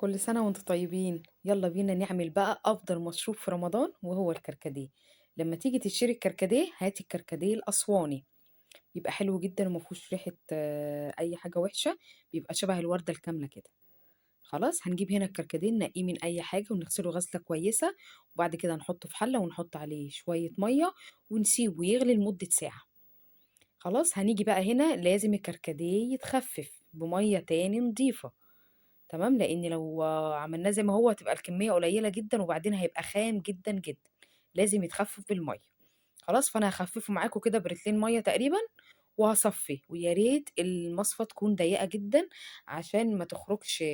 كل سنة وانتم طيبين. يلا بينا نعمل بقى أفضل مشروب في رمضان وهو الكركديه. لما تيجي تشتري الكركديه هاتي الكركديه الأسواني، بيبقى حلو جدا وما فيهوش ريحة أي حاجة وحشة، بيبقى شبه الوردة الكاملة كده. خلاص هنجيب هنا الكركديه ننقيه من أي حاجة ونغسله غسلة كويسة، وبعد كده نحطه في حلة ونحط عليه شوية مية ونسيبه يغلي لمدة ساعة. خلاص هنيجي بقى هنا لازم الكركديه يتخفف بمية تاني نضيفة، تمام، لأن لو عملناه زي ما هو هتبقى الكمية قليلة جدا وبعدين هيبقى خام جدا جدا، لازم يتخفف بالمية. خلاص فأنا هخففه معاكم كده برتلين مية تقريبا وهصفي، ويا ريت المصفى تكون ضيقة جدا عشان ما تخرجش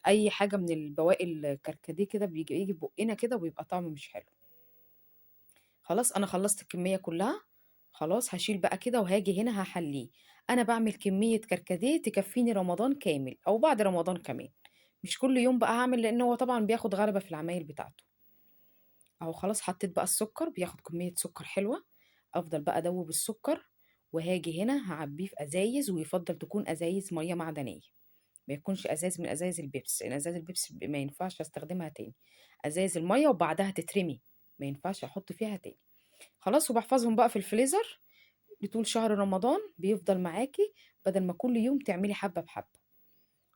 أي حاجة من البواقي الكركديه كده، يجي في بقنا كده وبيبقى طعمه مش حلو. خلاص أنا خلصت الكمية كلها، خلاص هشيل بقى كده وهاجي هنا هحليه. أنا بعمل كمية كركديه تكفيني رمضان كامل أو بعد رمضان كمان، مش كل يوم بقى هعمل لأن هو طبعا بياخد غلبة في العمايل بتاعته. أهو خلاص حطيت بقى السكر، بياخد كمية سكر حلوة. أفضل بقى أدوب السكر وهاجي هنا هعبيه في أزايز، ويفضل تكون أزايز مية معدنية، ما يكونش أزايز من أزايز البيبس، لأن أزايز البيبس ما ينفعش أستخدمها تاني. أزايز المية وبعدها تترمي، ما ينفعش أحط فيها تاني. خلاص وبحفظهم بقى في الفريزر لطول شهر رمضان، بيفضل معاكي بدل ما كل يوم تعملي حبة بحبة.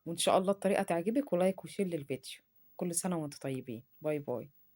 وإن شاء الله الطريقة تعجبك، و like و share للفيديو. كل سنة وانتم طيبين. bye bye.